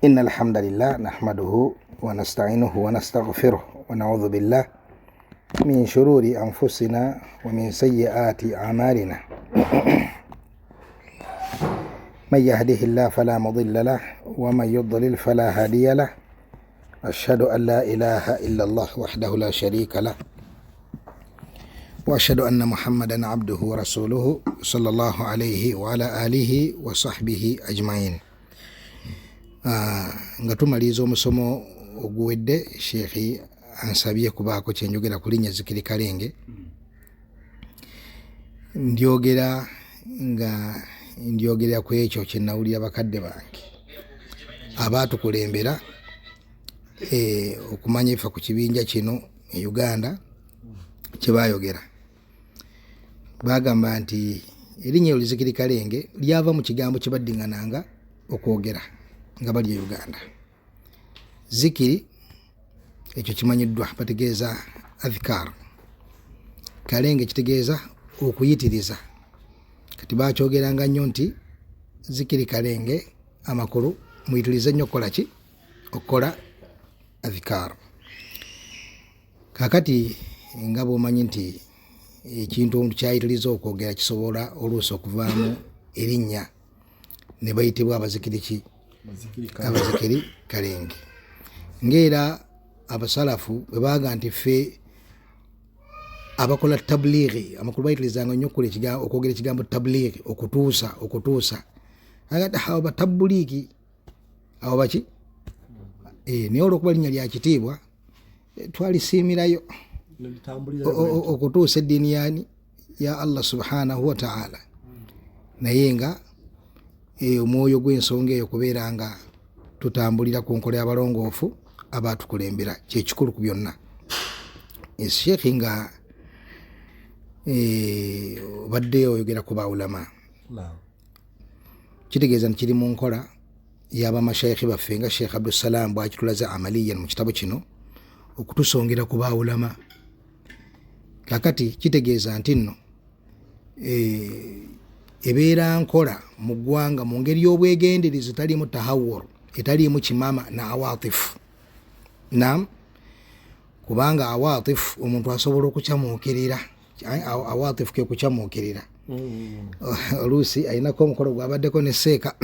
إن الحمد لله نحمده ونستعينه ونستغفره ونعوذ بالله من شرور أنفسنا ومن سيئات أعمالنا. من يهده الله فلا مضل له ومن يضلل فلا هادي له. أشهد أن لا إله إلا الله وحده لا شريك له وأشهد أن محمدا عبده ورسوله صلى الله عليه وعلى آله وصحبه أجمعين. Nga tumaliriza omusomo oguwedde, sheekhi ansabye kubaako kyenjogera ku linnya Zikiri Kalenge. Ndyogera nga ndyogera ku ekyo kye nawulira bakadde bange abaatukulembera okumanya ebifa ku kibinja kino e Uganda kye baayogera. Baagamba nti erinnya eryo Zikiri Kalenge lyava mu kigambo kye baddingananga okwogera nga bali e Uganda. Zikiri ekyo kimanyiddwa, bategeeza adhikar. Kalenge kitegeeza okuyitiriza. Kati bakyogeranga nnyo nti Zikiri Kalenge amakulu muyitirize nnyo okukola ki? Okukola adhikar. Kakati nga bw'omanyi nti ekintu omuntu kyayitiriza okwogera kisobola oluusi okuvaamu erinnya ne bayitibwa abazikiri ki? Abazikiri Kalenge. Ng'era abasalafu bwe baaga nti ffe abakola tabulighi, amakulu bayitirizanga nnyo okukola okwogera ekigambo tabulighi, okutuusa, okutuusa. Agati abo batabuliiki, abo baki? Naye olw'okuba linnya lya kitiibwa twalisiimirayo okutuusa eddiini yani ya Allah subhanahu wa ta'ala. Naye nga omwoyo gw'ensonga eyo kubeera nga tutambulira ku nkola y'abalongoofu abaatukulembera kyekikulu ku byonna. Sheekhi nga obadde oyogera ku baulama, kitegeeza nti kiri mu nkola y'abamashaikhi baffe nga Sheikh Abdussalam bw'akitulaze amaliyan mu kitabo kino okutusongera ku baulama. Kakati kitegeeza nti nno ebeera nkola mu ggwanga mu ngeri y'obwegendereza etaliimu tahawur, etaliimu kimama na awatifu. Naam, kubanga awatifu omuntu asobola okukyamuukirira. Awatifu ke kukyamuukirira. Oluusi alinako omukolo gwabaddeko ne seeka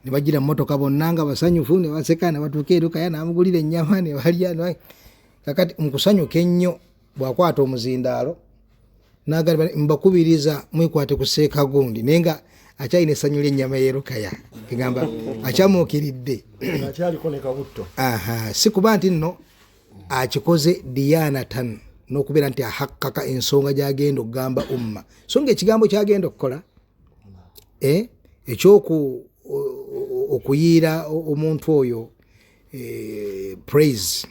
ne bagira mmotoka bonna nga basanyufu ne baseka ne batuuka erukaya n'amugulira ennyama ne balya. Kakati mu kusanyuka ennyo bw'akwata omuzindaalo n'agamba mbakubiriza mwekwate ku seeka gundi, naye nga akyalina essanyu ly'ennyama y'erukaya, egamba akyamuukiridde si kuba nti nno akikoze diyanatan n'okubeera nti ahakkaka ensonga gy'agenda okugamba umma. So nga ekigambo ky'agenda okukola okuyiira omuntu oyo praise,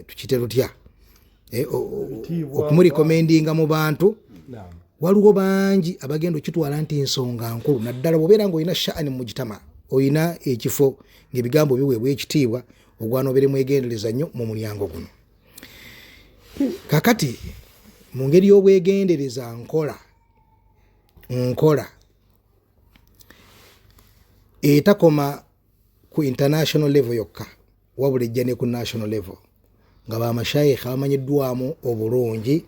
tukite tutya, okumurekomendinga mu bantu, waliwo bangi abagenda okitwala nti ensonga nkulu, naddala bw'obeera ng'olina sha'ani mu mujtama, olina ekifo ng'ebigambo biweebwa ekitiibwa, ogwana obeere mwegendereza nnyo mu mulyango guno. Kakati mu ngeri y'obwegendereza nkola etakoma ku international level yokka, wabula ejja ne ku national level, nga bamashayikha abamanyiddwamu obulungi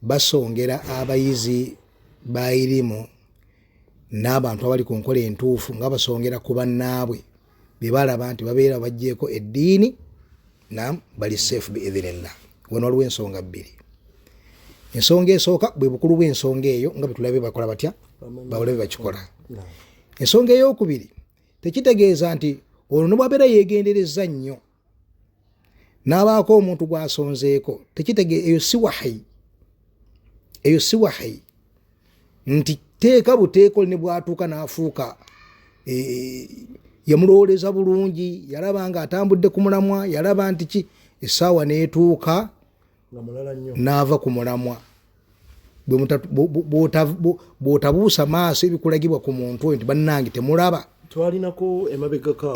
basongera abayizi ba irimu n'abantu abali ku nkola entuufu, nga basongera ku bannaabwe be balaba nti babeera baggyeeko eddiini, nam bali safe biidhinillah. Wano waliwo ensonga bbiri. Ensonga esooka bwe bukulu bw'ensonga eyo nga bwe tulabye bakola batya, bawulabe bakikola. Ensonga ey'okubiri, tekitegeeza nti ono ne bw'abeera yeegendereza nnyo n'abaako omuntu gw'asonzeeko, tekitegeeza eyo si wahayi, eyo si wahayi nti teeka buteeko ne bw'atuuka n'afuuka yamulowooleza bulungi, yalaba nga atambudde ku mulamwa, yalaba nti ki essaawa n'etuuka n'ava ku mulamwa. Bw'otabuusa maaso ebikulagibwa ku muntu oyo nti bannange temulaba. Twalinako emabegako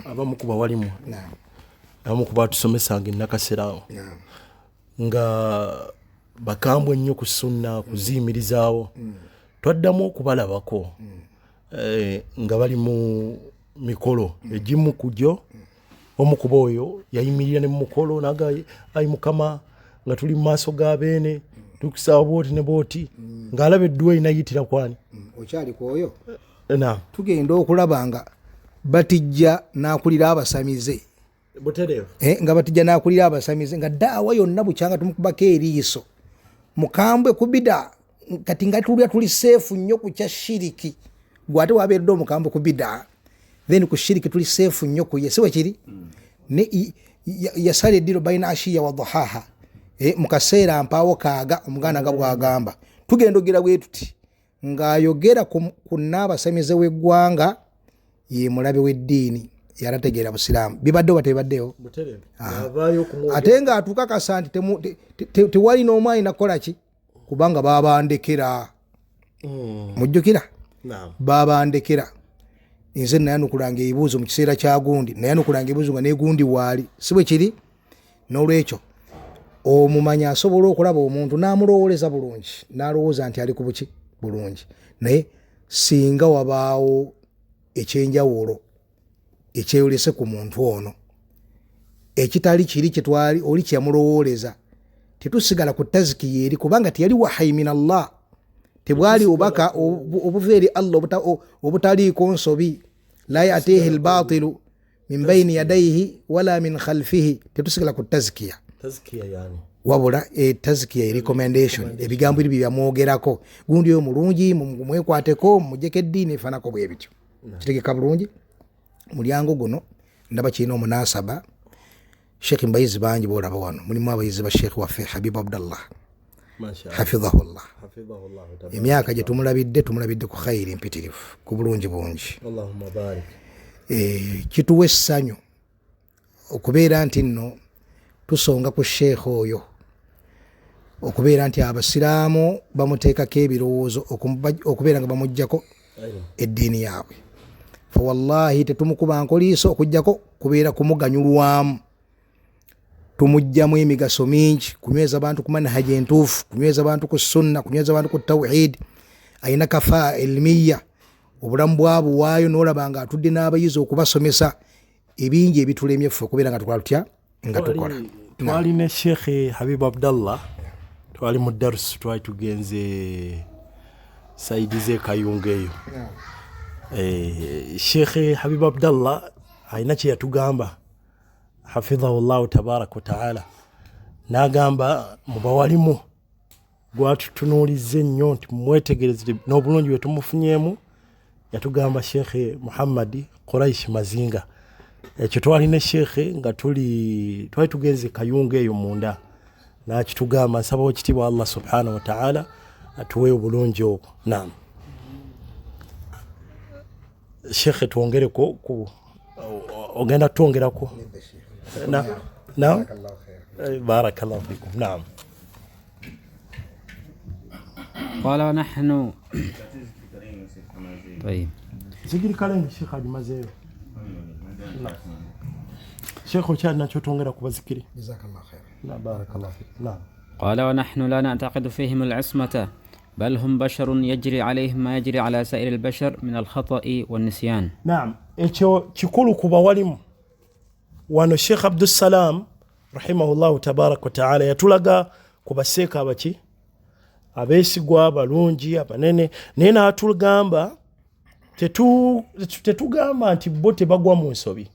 abamu ku bawalimu, abamu ku batusomesanga ennakaserawo nga bakambwe nnyo ku sunna kuziyimirizaawo. Twaddamu okubalabako nga bali mu mikolo egimu ku gyo omukuba oyo yayimirira ne mukolo naga ayi mukama nga tuli mu maaso ga beene tukusaba bwoti ne bwoti ng'alaba edduwa inayitira kwani okyali ku oyo na tugenda okulaba nga batijja n'akulira abasamize nga batijja n'akulira abasamize nga daawa yonna bukyanga tumukubako eriiso mukambwe kubida kati nga tulya tuli seefu nnyo ku kya shiriki gwe ate wabeeredde omukambwe ku bida then ku shiriki tuli seefu nnyo ku ye si wekiri ne yasala eddiro baina ashiya wa duhaha mu kaseera mpaawo kaaga omuganda nga bw'agamba tugenda ogira bwe tuti ng'ayogera ku nnaabasamize w'eggwanga ye mulabe w'eddiini yalategeera busiraamu bibadde oba tebibaddeyo ate ng'atukakasa nti tewali n'omu alina kukola ki kubanga babandekera mujjukira babandekera nze nayanukulanga ebibuuzo mu kiseera kya gundi nayanukulanga ebibuuzo nga negundi waali si bwe kiri n'olwekyo omumanyi asobola okulaba omuntu n'amulowooleza bulungi n'alowooza nti ali ku buki bulungi naye singa wabaawo ekyenjawulo ekyeyolese ku muntu ono ekitali kiri kyetwali oli kyeyamulowooleza tetusigala ku tazikiya eri kubanga teyali wahayi min Allah tebwali obubaka obuva eri Allah obutaliiko nsobi la yatihi albatilu min bayini yadaihi wala min khalfihi tetusigala ku tazikiya wabula tazikiya recommendation ebigambo eri byamwogerako gundi oyo mulungi mwekwateko mujjeko eddiini efaanako bwe bityo kitegeka bulungi mulyango guno ndaba kirina omunasaba Sheikh mbayizi bangi boolaba wano mulimu abayizi ba Sheikh waffe Habib Abdallah hafidhahullah emyaka gye tumulabidde tumulabidde ku khayiri mpitirivu ku bulungi bungi kituwa essanyu okubeera nti nno tusonga ku Sheikh oyo okubeera nti abasiraamu bamuteekako ebirowoozo okubeera nga bamuggyako eddiini yaabwe fa wallahi tetumukuba nkoliiso okuggyako kubeera kumuganyulwamu tumugjamu emigaso mingi kunyweza bantu ku manhaji entuufu kunyweza bantu ku sunna kunyweza bantu ku tawhid alina kafaa elmiya obulamu bwabuwaayo n'olaba nga atudde n'abayizi okubasomesa ebingi ebitulemye ffe okubeera nga tukola tutya nga tukola twali ne Sheikh Habib Abdallah twali mu darusu twali tugenze saidi z'e Kayunga eyo Sheikh Habib Abdallah alina kye yatugamba hafidhahu llahu tabaraka wataala n'agamba mubawalimu gwatutunuuliza ennyo nti mwetegereze n'obulungi bwe tumufunyeemu yatugamba Sheikh Muhammad Quraish Mazinga ekyo twali ne Sheikh nga twali tugenze Kayunga eyo munda n'akitugamba nsaba ekitiibwa Allah subhanahu wataala atuwe obulungi obwo naam Sheikh twongereko ku ogenda twongerako na barakallahu fikum naam قال نحن طيب zigiri kalenga Sheikh ajimazeeyo Sheikh okyalina kyotwongera ku bazikiri jazakallahu khair na barakallahu fikum naam قال ونحن لا نعتقد فيهم العصمة بل هم بشر يجري عليهم ما يجري على سائر البشر من الخطأ والنسيان naam ekyo kikulu ku bawalimu wano Sheikh Abdussalam rahimahullahu tabaraka wataala yatulaga ku baseeka abaki abeesigwa abalungi abanene naye n'atugamba tetugamba nti bo tebagwa mu nsobi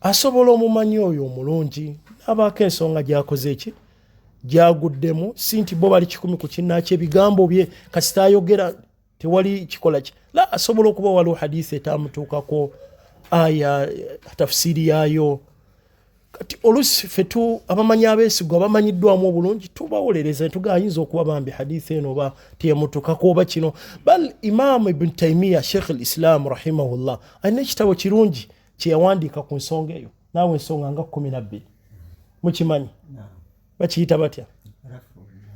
asobola omumanyi oyo omulungi n'abaako ensonga gy'akoze eki gyaguddemu si nti bo bali 100 ku kinnaakyo ebigambo bye kasita ayogera tewali kikola ki la asobola okuba waliwo hadisi etamutuukako aya tafsiri yaayo kati oluusi ffe abamanyi abeesigwa bamanyiddwamu obulungi tubawolereza tugayinza okuba bambi hadisi eno oba teyamutuukako oba kino bal Imaamu Ibn Taymiya Sheikh al-Islam rahimahullah alina ekitabo kirungi kye yawandiika ku nsonga eyo naawe ensonga nga 12 mukimanyi bakiyita batya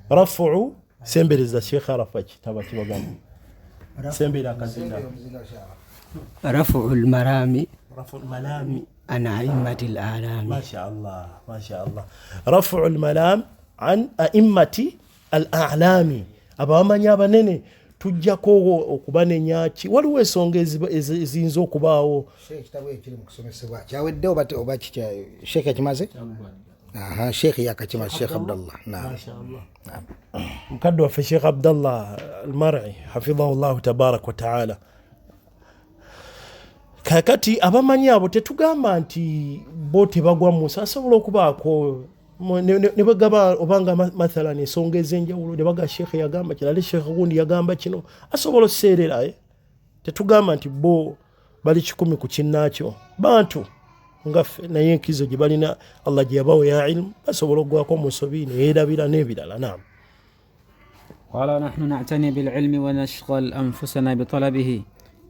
rafu sembereza Sheikh Arafa kitabo kibagamba sembera akazinda rafu al-marami rafu al-malami عن أئمة الأعلام ما شاء الله ما شاء الله رفع الملام عن أئمة الأعلام abamanyi abanene Tujjako okubanenya ki, waliwo ensonga eziyinza okubaawo. Ekitabo ekiri mu kusomesebwa kyawedde oba Sheikh yakimaze? Aha, Sheikh yakakima, Sheikh Abdallah. Naam. Mukadde waffe Sheikh Abdallah Almar'i hafidhahu llahu tabaraka wataala. Kakati abamanyi abo tetugamba nti bo tebagwa mu nsi, asobola okubaako ne bagaba obanga mathalan ensonga ez'enjawulo ne baga sheekhe yagamba kino ate sheekhe gundi yagamba kino, asobola okuseerera. Tetugamba nti bo bali kikumi ku kinnaakyo, bantu nga ffe, naye enkizo gye balina Allah gye yabawa ya ilmu, basobola okugwako mu nsobi neyeerabira n'ebirala. Naam. قال نحن نعتني بالعلم ونشغل أنفسنا بطلبه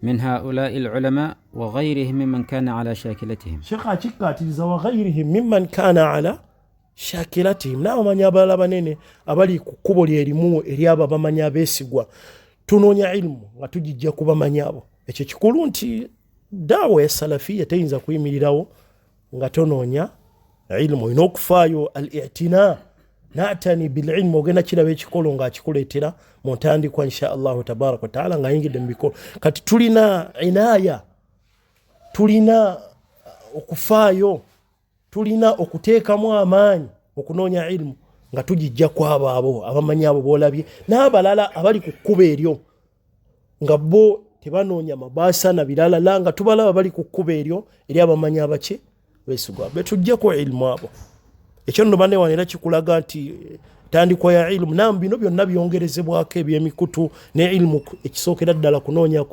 من هؤلاء العلماء وغيرهم ممن كان على شاكلتهم. Sheekh akikkaatiriza وغيرهم ممن كان على شاكلتهم, n'abamanyi abalala banene abali ku kkubo lyerimu eryabo abamanyi abeesigwa. Tunoonya ilmu nga tugijja ku bamanyi abo. Ekyo kikulu nti daawa ya salafiya teyinza kuyimirirawo nga tonoonya ilmu, olina okufaayo al-i'tina, نعتني بالعلم. Ogenda kiraba ekikolo ng'akikuleetera mu ntandikwa insha allahu tabaraka wataala ng'ayingidde mu bikolo. Kati tulina inaya, tulina okufaayo, tulina okuteekamu amaanyi okunoonya ilmu nga tugijja ku abo abo abamanyi abo boolabye n'abalala abali ku kkubo eryo, nga bo tebanoonya mabaasa na birala, la nga tubalaba bali ku kkubo eryo eri abamanyi abaki beesigwa betujjeko ilmu abo. Ekyo nno banne wano era kikulaga nti tandikwa ya ilmu nam bino byonna byongerezebwako ebyemikutu ne ilmu ekisookera ddala kunoonya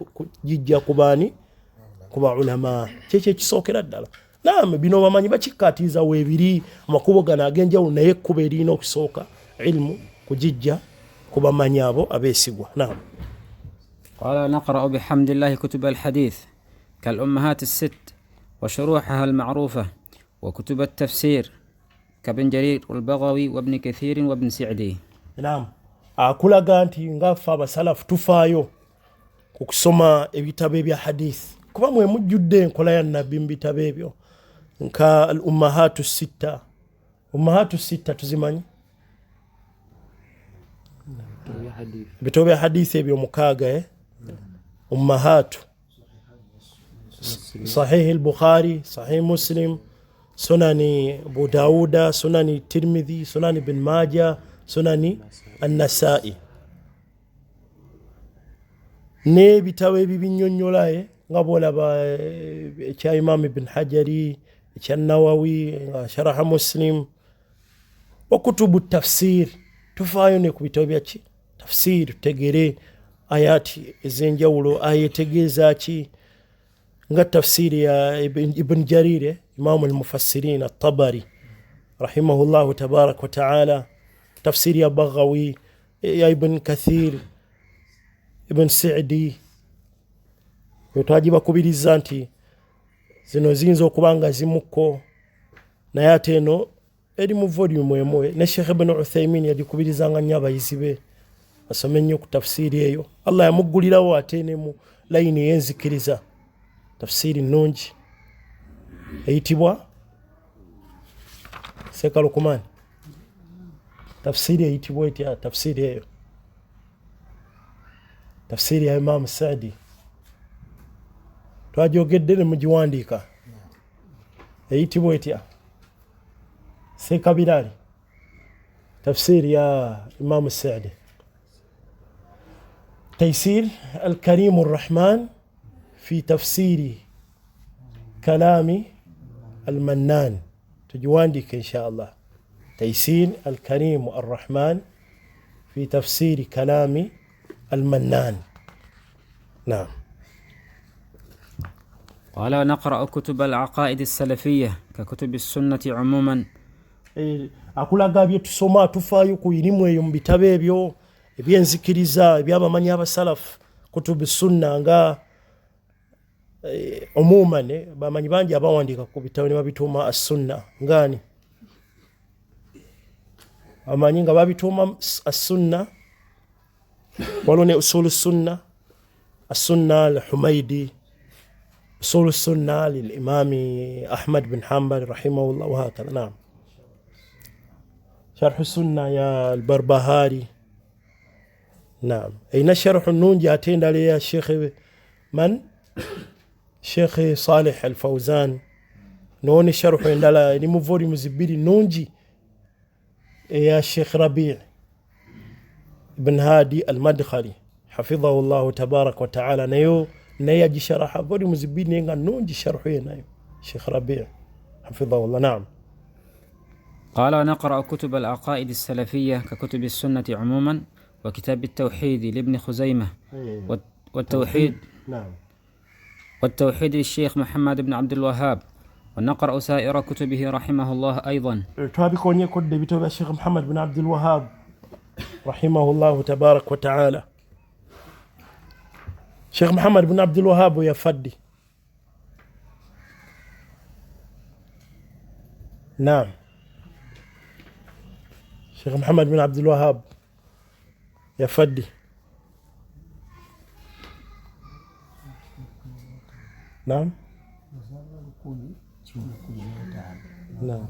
gijja ku baani, ku baulama, kyekyo ekisookera ddala. Nam bino bamanyi bakikkaatiriza weebiri amakubo gano ag'enjawulo, naye ekkubo eririna okusooka ilmu kugijja ku bamanyi abo abeesigwa. Nam. قال نقرأ بحمد الله كتب الحديث كالأمهات الست وشروحها المعروفة وكتب التفسير كابن جرير والبغوي وابن كثير وابن سعدي. Naam, akulaga nti ngaffe abasalafu tufaayo ku kusoma ebitabo ebya hadith, kuba mwe mujjudde enkola ya nabbi mu bitabo ebyo nka al ummahatu sitta. Ummahatu sitta tuzimanyi, ebitabo bya hadisi ebyo mukaaga, ummahatu sahihi al-Bukhari, sahih Muslim, sunani Abu Dawuda, sunani Tirmidhi, sunani Ibn Maja, sunani An-Nasai n'ebitabo ebibinnyonnyola, nga bw'olaba ekya Imam Ibn Hajari, ekya Nawawi nga sharaha Muslim, wa kutubu tafsir. Tufaayo ne ku bitabo byaki tafsir, tutegere ayati ez'enjawulo, aya etegeeza ki, nga tafsiri ya Ibn Jarir, imamu al-mufassirin at-Tabari rahimahullahu tabaraka wa taala, tafsiri ya Baghawi, ya Ibn Kathir, Ibn Sa'di. Twagibakubiriza nti zino ziyinza okuba nga zimukko, naye ate eno eri mu volume emu. Ne Sheikh Ibn Uthaymin yagikubirizanga nnyo abayizi be basome nnyo ku tafsiri eyo. Allah yamuggulirawo ate ne mu layini ey'enzikiriza, tafsiri nnungi eyitibwa Sekalukumani. Tafsiri eyitibwa etya tafsiri eyo? Tafsiri ya Imamu Saadi twagyogedde ne mugiwandiika, eyitibwa etya Sekabirali? Tafsiri ya Imamu Saadi, تيسير الكريم الرحمن في تفسير كلام المنان، تجواندك إن شاء الله. تيسير الكريم الرحمن في تفسير كلام المنان. نعم. قال نقرأ كتب العقائد السلفية ككتب السنة عموما. Akulaga bye tusoma, tufaayo ku irimu eyo mu bitabo ebyo ebyenzikiriza ebyabamanyi abasalafu, kutubu sunna nga umuman. Bamanyi bangi abawandiika ku bitabo ne babituuma assunna, ngaani abamanyi nga babituuma assunna. Waliwo ne usulu sunna, assunna al-Humaidi, usulu sunna lilimami Ahmad bin Hanbal rahimahullah, wahakadha. Naam, sharhu sunna ya al-Barbahari. Naam, erina sharuhu nnungi ate endala eya Sheikh man Sheikh Saleh Al Fawzan, noone sharuhu endala eri mu volumes 2 nnungi eya Sheikh Rabi' ibn Hadi Al Madkhali hafidhahu Allahu tabaraka wa taala, nayo naye agisharaha volumes 2 naye nga nnungi sharuhu ye nayo Sheikh Rabi' حفظه الله. نعم. قال نقرأ كتب العقائد السلفية ككتب السنة عموما، وكتاب التوحيد لابن خزيمة، والتوحيد نعم، والتوحيد للشيخ محمد بن عبد الوهاب، ونقرأ سائر كتبه رحمه الله أيضا. الشيخ محمد بن عبد الوهاب رحمه الله تبارك وتعالى. الشيخ محمد بن عبد الوهاب يفدي. نعم، الشيخ محمد بن عبد الوهاب يفدي. نعم نعم،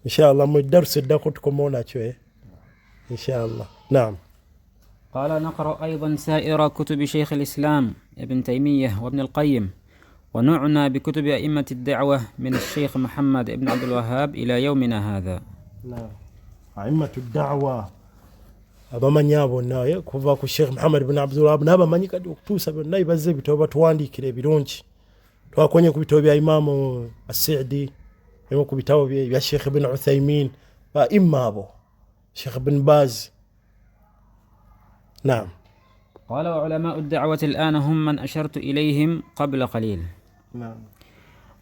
إن شاء الله من الدرس الدكتور شوي إن شاء الله. نعم. قال نقرأ أيضا سائر كتب شيخ الإسلام ابن تيمية وابن القيم، ونعنى بكتب أئمة الدعوة من الشيخ محمد بن عبد الوهاب إلى يومنا هذا. نعم، أئمة الدعوة abamanyi abo naye kuva ku Sheikh Muhammad bin Abdul Wahab n'abamanyi kati okutuusa byonna bazze ebitabo batuwandiikira ebirungi. Twakonye ku bitabo bya Imaamu As-Sa'di, ebimu ku bitabo bya Sheikh ibn Uthaymin, ba imma abo Sheikh ibn Baz. نعم. قال وعلماء الدعوة الآن هم من أشرت إليهم قبل قليل. نعم.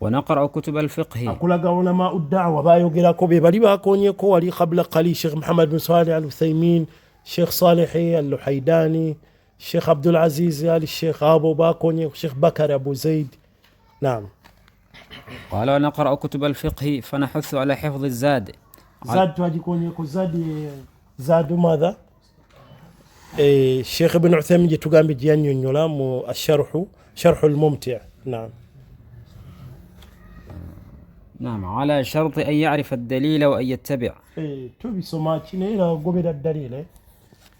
ونقرأ كتب الفقه. أقول علماء الدعوة بايوغيراكو بي باكونيكو ولي قبل قليل شيخ محمد بن صالح العثيمين، شيخ صالحي اللحيداني، شيخ عبد العزيز آل الشيخ أبو باكوني، شيخ بكر أبو زيد. نعم. قال ونقرأ كتب الفقه فنحث على حفظ الزاد. زاد تواجيكونيكو زاد زاد ماذا؟ الشيخ ابن عثيمين تقام بجيان ينولام الشرح شرح الممتع. نعم. نعم، على شرط أن يعرف الدليل وأن يتبع. تبي سماتشين إلى قبل الدليل.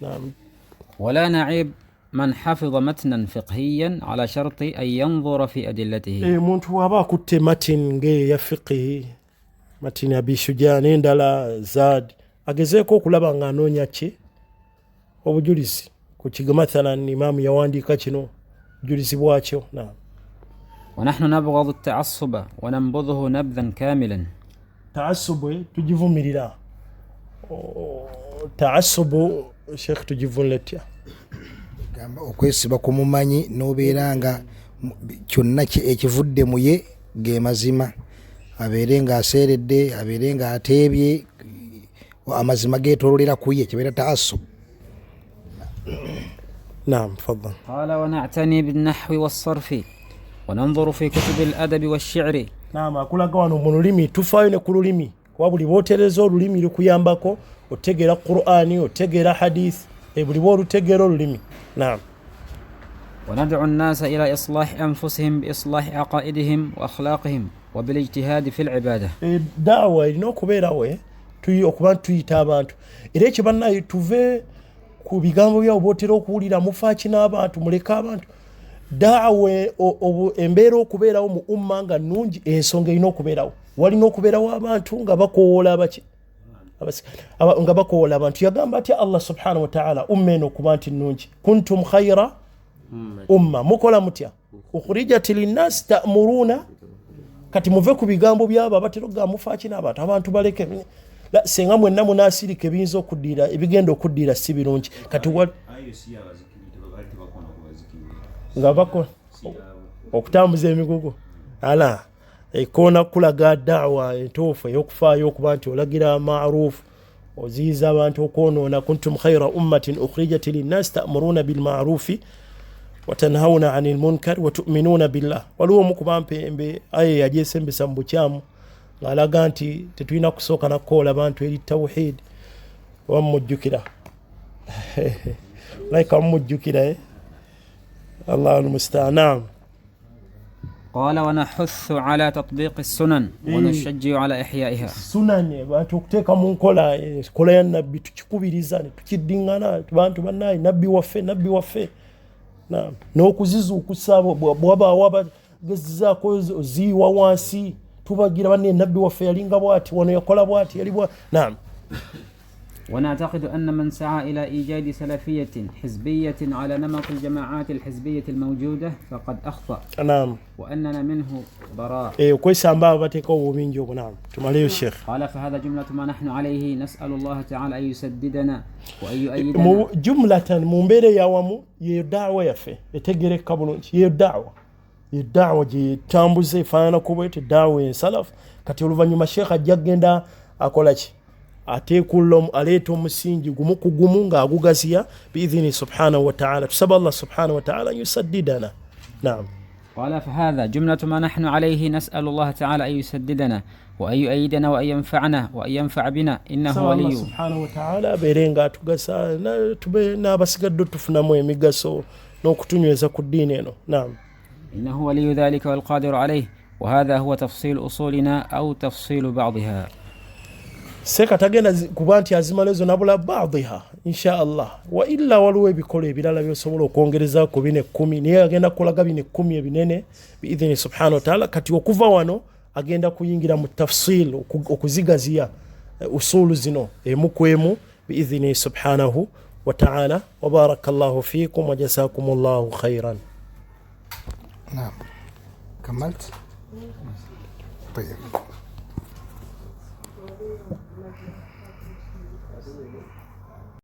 نعم. ولا نعيب من حفظ متنا فقهيا على شرط أن ينظر في أدلته. muntu waba kutte matin nge ya fiqhi matin abi shujaa ndala zad agezeeko okulaba nga anoonya ki obujulizi ku kigo, mathalan imamu yawandiika kino obujulizi bwakyo. Naam. ونحن نبغض التعصب وننبذه نبذا كاملا. تعصب tujivumirira. Taassubu Sheikh tujivunletya gamba okwesiba ku mumanyi n'obeera nga kyonna ekivudde mu ye ge mazima, abeere nga aseeredde, abeere nga ateebye, amazima geetoololera ku ye, kibeera taassub. نعم تفضل. قال ونعتني بالنحو والصرف وننظر في كتب الأدب والشعر. نعم, akulaga wano mu lulimi tufaayo ne ku lulimi, kuba buli bw'otereeza olulimi lukuyambako otegeera Qur'ani, otegeera hadith, buli bw'olutegeera olulimi. نعم. وندعو الناس إلى إصلاح أنفسهم بإصلاح عقائدهم وأخلاقهم وبالاجتهاد في العبادة. Da'wa erina okubeerawo okuba tuyita abantu, era ekyo bannaye tuve ku bigambo byabo bw'otera okuwulira mufaaki n'abantu, muleke abantu. Da'wa embeera okubeerawo mu umma nga nnungi, ensonga erina okubeerawo, walina okubeerawo abantu nga bakowoola abaki nga bakowoola abantu. Yagamba atya Allah subhanahu wa ta'ala umma eno okuba nti nnungi, kuntum khayra umma, mukola mutya, ukhrijat linnas ta'muruna. Kati muve ku bigambo byabo abatera okugamba mufaaki n'abantu, abantu baleke. Senga mwenna munaasirika ebiyinza okuddira, ebigenda okuddira si birungi. Kati nga bako okutambuza emigugu ala ekoona kulaga da'wa entuufu ey'okufaayo okuba nti olagira ma'rufu, oziyiza abantu okwonoona. Kuntum khayra ummatin ukhrijat linnas ta'muruna bilma'rufi watanhauna 'anil munkar wa tu'minuna billah. Waliwo omu ku bampembe aya yagyesembesa mu bukyamu ng'alaga nti tetulina kusooka nakukoola abantu eri tawhid. Wamujjukira like wamujjukira Allahu almustaan. Naam. قال ونحث على تطبيق السنن ونشجع على إحيائها. Sunani abantu okuteeka mu nkola enkola ya nabbi, tukikubiriza ne tukiddiŋŋana bantu bannaye, nabbi waffe, nabbi waffe. Naam. N'okuzizuukusa bwabaawo abagezizaako oziyiwa wansi, tubagira banne nabbi waffe yalinga bwati, wano yakola bwati, yali bwa. Naam. ونعتقد أن من سعى إلى إيجاد سلفية حزبية على نمط الجماعات الحزبية الموجودة فقد أخطأ. Naam. وأننا منه براء. Okwesamba abo bateekawo obubingi obwo. Naam, tumaleyo sheekh. قال فهذا جملة ما نحن عليه، نسأل الله تعالى أن يسددنا وأن Mu يؤيدنا. jumlatan, mu mbeera eyawamu, yeyo daawa yaffe etegereka bulungi, yeyo daawa, yeyo daawa gyetambuza efaananako bwete daawa ensalafu. Kati oluvannyuma sheekh ajja kgenda akola ki, ateekulla aleeta omusingi gumu ku gumu ng'agugaziya biidhini subhanahu wataala. Tusaba Allah subhanahu wataala an yusaddidana. Naam. قال فهذا جملة ما نحن عليه، نسأل الله تعالى أن يسددنا وأن يؤيدنا وأن ينفعنا وأن ينفع بنا، إنه Tusaba Allah ولي subhanahu wataala abeere nga atugasa tube n'abasigadde tufunamu emigaso n'okutunyweza ku ddiini eno. Naam. إنه ولي ذلك والقادر عليه. وهذا هو تفصيل أصولنا أو تفصيل بعضها. Seeka tagenda kuba nti azimala ezo nabula baadiha insha Allah wa illa, waliwo ebikolo ebirala byosobola okwongereza ku bino 10, naye agenda kulaga bino 10 ebinene biidhini subhanahu wataala. Kati okuva wano agenda kuyingira mu tafsil, okuzigaziya usulu zino emu ku emu biidhini subhanahu wataala. Wabaraka llahu fikum wajazakum llahu khairan. نعم، كملت؟ طيب.